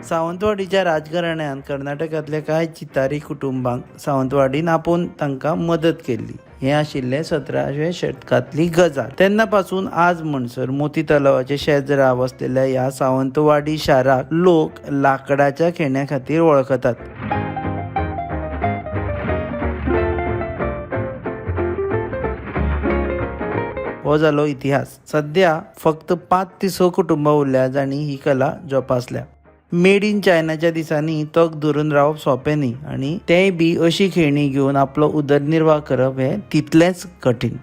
सावंतवाडीच्या राजघराण्यान कर्नाटकांतल्या कांय चितारी कुटुंबांक सावंतवाडीन आपोवन तांकां मदत केल्ली. हें आशिल्लें 17व्या शतकांतली गजाल. तेन्ना पासून आज म्हणसर मोती तलावाचे शेजरा वसलेल्या ह्या सावंतवाडी शाराक लोक लाकडाच्या खेळण्या खातीर वळखतात. हो जालो इतिहास. सध्या फक्त 5 ते 6 कुटुंबां उरल्या जांणी ही कला जोपासल्या. मेड इन चायनाच्या दिसांनी तग धरून रावप सोंपें न्ही आनी तेंय बी अशी खेळणी घेवन आपलो उदरनिर्वाह करप हें तितलेंच कठीण.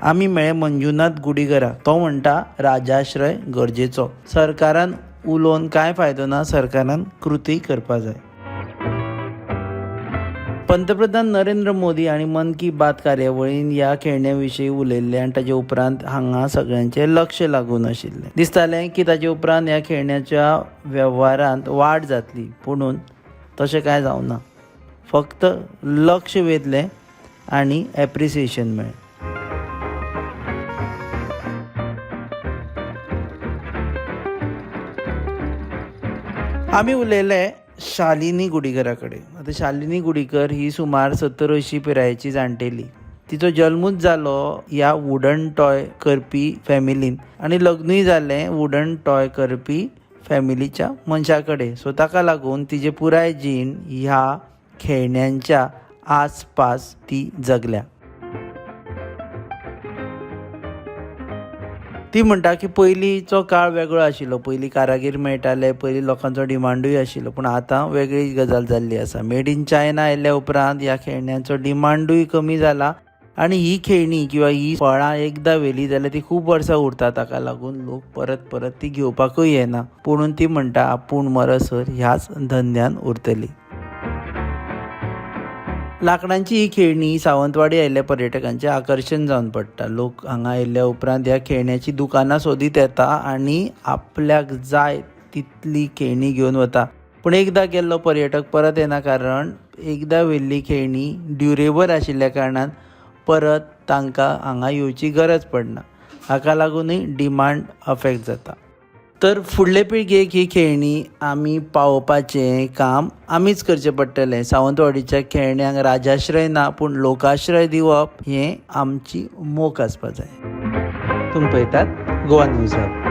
आमी मेळ्ळे मंजुनाथ गुडीगराक. तो म्हणटा, राजाश्रय गरजेचो. सरकारान उलोवन कांय फायदो ना, सरकारान कृती करपा जाय. पंतप्रधान नरेंद्र मोदी हांणी मन की बात कार्यावळीन ह्या खेळण्या विशीं उलयल्लें आनी ताचे उपरांत हांगा सगळ्यांचें लक्ष लागून आशिल्लें. दिसतालें की ताचे उपरांत ह्या खेळण्याच्या वेव्हारांत वाड जातली, पुणून तशें कांय जावना. फक्त लक्ष वेधलें आनी एप्रिसिएशन मेळ्ळें. आमी उलयले शालिनी गुडीकरा कडेन. आतां शालिनी गुडीकर ही सुमार 70-80 पिरायेची जाणटेली. तिचो जल्मूच जालो ह्या वुडन टॉय करपी फॅमिलीन आनी लग्नूय जालें वुडन टॉय करपी फॅमिलीच्या मनशा कडेन. सो ताका लागून तिजें पुराय जीण ह्या खेळण्यांच्या आसपास ती जगल्या. ती म्हणटा की पयलींचो काळ वेगळो आशिल्लो. पयलीं कारागीर मेळटाले, पयलीं लोकांचो डिमांडूय आशिल्लो, पूण आतां वेगळी गजाल जाल्ली आसा. मेड इन चायना आयल्या उपरांत ह्या खेळण्यांचो डिमांडूय कमी जाला आनी ही खेळणी किंवा ही फळां एकदां व्हेली जाल्यार ती खूब वर्सां उरता. ताका लागून लोक परत परत ती घेवपाकूय येना. पुणून ती म्हणटा, आपूण मरसर ह्याच धंद्यान उरतली. लांकडांची ही खेळणी सावंतवाडी आयिल्ल्या पर्यटकांचें आकर्शण जावन पडटा. लोक हांगा आयिल्ल्या उपरांत ह्या खेळण्याची दुकानां सोदीत येता आनी आपल्याक जाय तितली खेळणी घेवन वता. पूण एकदां गेल्लो पर्यटक परत येना, कारण एकदां व्हेल्ली खेळणी ड्युरेबल आशिल्ल्या कारणान परत तांकां हांगा येवची गरज पडना. हाका लागूनय डिमांड अफेक्ट जाता. तर फुडले पिळगेक ही खेळणी आमी पावोवपाचें काम आमीच करचें पडटलें. सावंतवाडीच्या खेळण्यांक राजाश्रय ना, पूण लोकाश्रय दिवप हें आमची मोख आसपा जाय. तुमी पळयतात गोवा न्यूज हब.